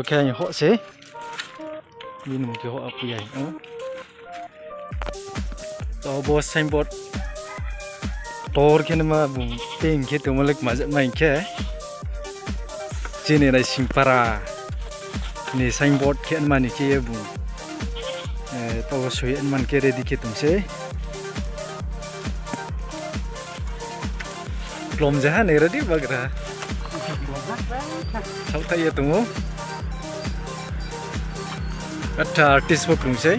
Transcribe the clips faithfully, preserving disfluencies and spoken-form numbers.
Khe hoh se. Bini mung khe hoh apu ya. To bo signboard tor khe nama bung ting khe tongmo le kma jat mai khe. Chini Naisingpara ni signboard khe nma ni khe ye bung. Eh, to soi nma khe ready khe tong se. Klom jaha ni ready bagra. Saohthaih ye tong ou. Atha artist bo krung sei.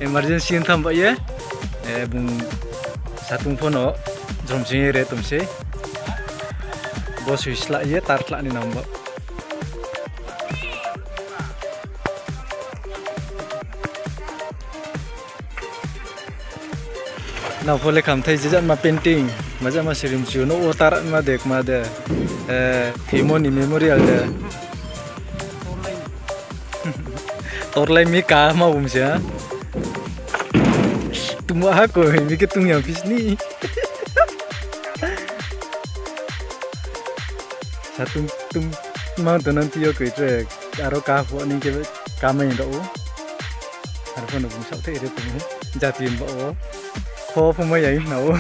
Emergency tham ba ye, eh, bung satung pho no jrom sing ye re tong sei. Bo soi sla ye tar khla ni nang bo. Nang pho le khamthai je jat ma painting, ma jat ma sirimchu, no o tar ma de, ma de. Eh, Thimo ni memorial de. Torlai mi ka ma bung se ha. Tungma ha ko, mi khe tung yang pis ni. Sa tung, tung mang to nang tiyo koi tre, aro ka pho ni khe ka mai ro. Aro pho no bung saohthaih re tong ou. Jati ba o. Kho pho mai ya na o.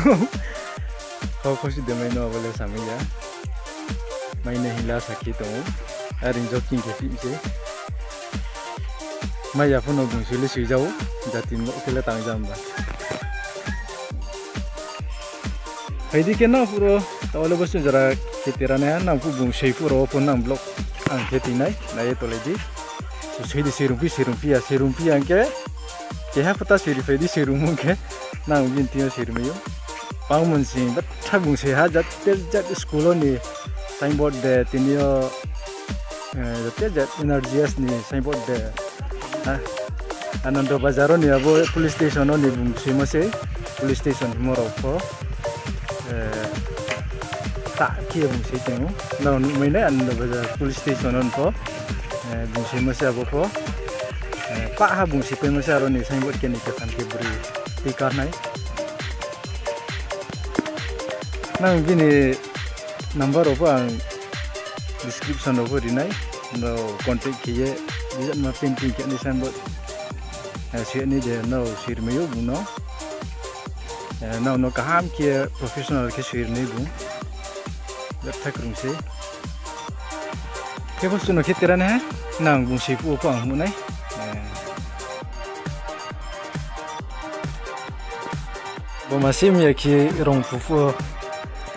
Kho kho si de mai no abo le samai ya. Mai na hila sakhi tong ou. Aring joking khe phi se. Mai ya pho no bung sui le sui jao. Jati ba o khe le tang jam ba. Hai di khe nang puro, taoh le bo sung jora khe tera nai, nang phu bung sei puro pho nang vlog ang khe tinai, nai ye tolai di. Sei di sei rungphi, sei rungphi ya, sei rungphi ya ang khe, keha pho ta sei ri phai di, sei rungmung khe, nang bini thing yo sei rungmai ou. Pang mun sing, betha bung sei ha, jat, jat school o ni signboard de, tini yo, eh, jat, jat N R G S ni signboard de, Ha? Anando Bazar o ni abo police station o ni bung soimo se, police station himo rao pho. Eh, ta khe bung se tong ou. Nrao nuhmai nai Anando Bazar police station o ni pho. Eh, bung soimo se abo pho. Eh, pah ha bung se paimo se aro ni signboard khe ni khe tham khe broi tui kar nai. Nang bini number rao pho ang description rao pho ri nai. Nrao contact khe ye, bijatma painting khe ni signboard, eh, soi ni de nrao soi ri mai ou bung no. Eh, nrao no kaham khe professional khe soi ri nai bung. Betha krung se. Khe pho suno khe tera nai ha, nang bung soi phuh wo pho ang nuh nai. Eh. Bo ma sim ya khe rong phuh phuh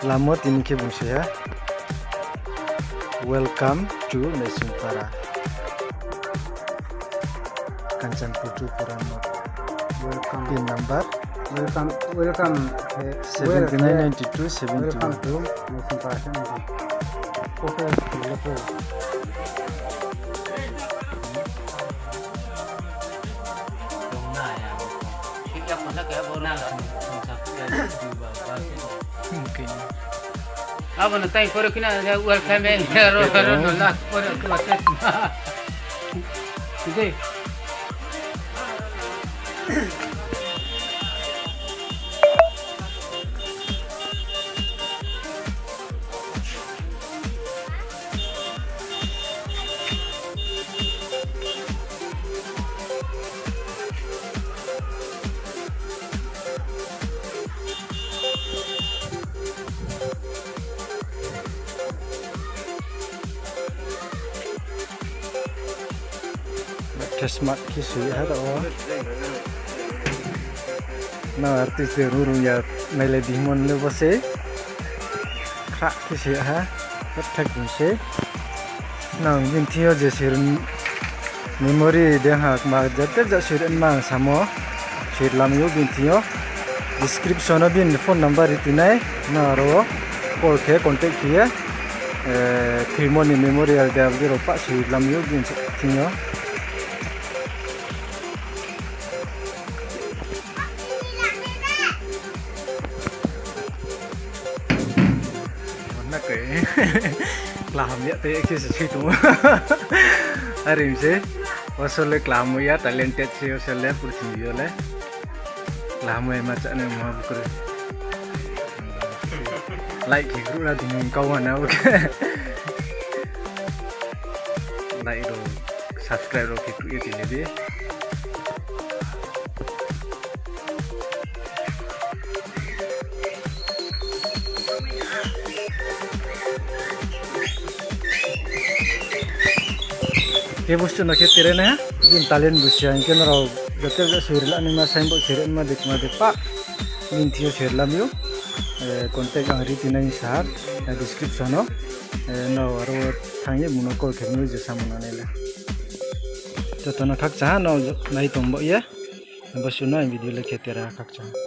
lamo tini khe bung se ha. Welcome to Naisingpara. Kanchanpur Tripura North. Welcome. Pin number? Welcome, welcome, eh, seventy nine ninety two seventy one. Welcome to Naisingpara. Okay, okay. Okay. Abo no tai pore kina, welcome, eh, ro, ro, no la, pore tu ate. Ide. Betha smart khe soi ha tao. Nang artist de rung rung ya, nailai di himo le bo se. Khrah khe soi ha, betha khe se. Nang bini thing yo je soi memory de ha, kma jat jat soi ri nma ang samo, soi ri lamai ou bini thing yo. Description o bini phone number ri tinai, nang aro call khe contact khe ye, eh, Thimo ni memorial de abo rao pah soi ri lamai ou bini thing yo. Kla hamya tei khe se soi tong ou. Are mi se, asol le kla hamya, talented se asol le, purthimbi yo le. Lamai ma chá nai ma bukre. Like khe group ra di nung kau ha na bo khe. Like rao, subscribe rao khe kruh ye tini di. Khe bo suh no khe tere nai ha, jin talent bo si ya, hing khe nrao joto je soi ri la naima, signboard soi ri naima de, kma de pa, bini thing yo soi ri la mi ou. Contact ang ri tinai sa ha, description no. Nrao aro thanng ye bung no call khe mi ou je samung nangnai le. Joto no khakchang ha, nrao nai tong baoh ye. Bo suh no ang video le khe tere ha, khakchang ha.